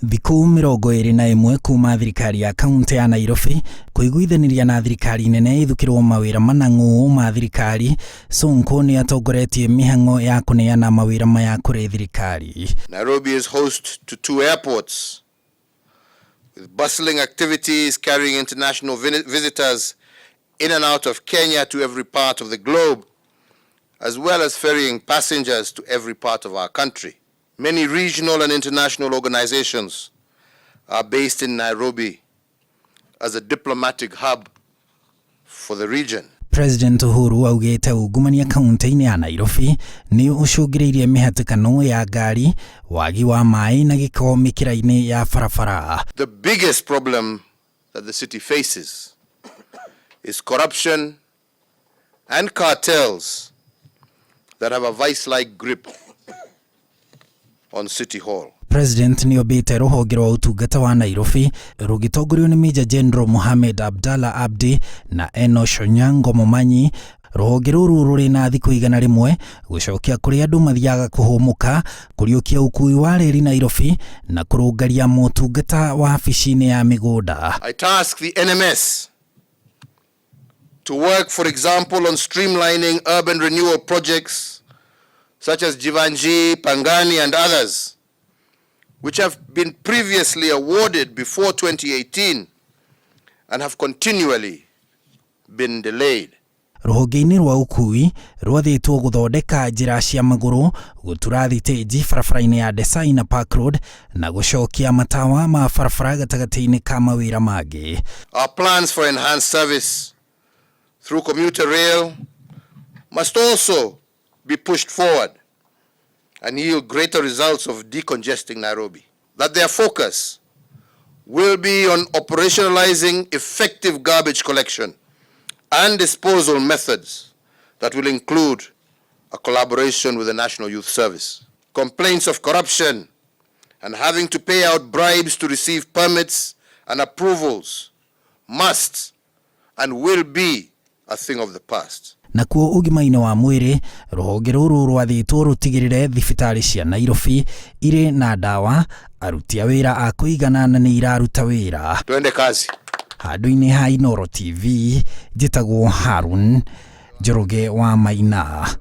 Thikũ 21 kuma thirikari ya kaunti ya Nairobi kũiguithanĩria na thirikari nene ĩthukĩrwo mawĩra manang'ũ ma thirikari, Sonko nĩ atongoretie mĩhang'o ya kũneana mawĩra maya kũrĩ thirikari. Nairobi is host to two airports with bustling activities carrying international visitors in and out of Kenya to every part of the globe, as well as ferrying passengers to every part of our country. Many regional and international organizations are based in Nairobi as a diplomatic hub for the region. President Uhuru augĩte ungumania kaunti-inĩ ya Nairobi nĩ ũcũngĩrĩirie mĩhatĩkano ya ngari, wagi wa maĩ na gĩko mĩkĩra-inĩ ya barabara. The biggest problem that the city faces is corruption and cartels that have a vice-like grip on City Hall. President nĩ ombĩte rũhonge rwa ũtungata wa Nairobi rũgĩtongorio nĩ Major General Mohamed Abdallah Abdi na Enosh Onyango Momanyi. Rũhonge rũrũ rũrĩ na thikũ 100 gũcokia kũrĩa andũ mathiaga kũhũmũka, kũriũkia ũkui wa reri Nairobi na kũrũngaria motungata wabici-inĩ ya mĩgũnda. I task the NMS to work, for example, on streamlining urban renewal projects such as Jivanjee, Pangani, and others, which have been previously awarded before 2018 and have continually been delayed. Rũhonge-inĩ rwa ũkui rwathĩtwo gũthondeka njĩra cia magũrũ, gũtura thitĩnji barabara-inĩ ya Desai na Park Road na gũcokia matawa ma barabara gatagatĩ-inĩ ka mawĩra mangĩ. Our plans for enhanced service through commuter rail must also be pushed forward and yield greater results of decongesting Nairobi. That their focus will be on operationalizing effective garbage collection and disposal methods that will include a collaboration with the National Youth Service. Complaints of corruption and having to pay out bribes to receive permits and approvals must and will be a thing of the past. Nakuo ũgima-inĩ wa mwĩrĩ, rũhonge rũrũ rwathĩtwo rũtigĩrĩre thibitarĩ cia Nairobi irĩ na ndawa, aruti a wĩra a kũigana na nĩ iraruta wĩra. Twende kazi. Handũ-inĩ ha Inooro TV, njĩtagwo Harun Njoroge wa Maina.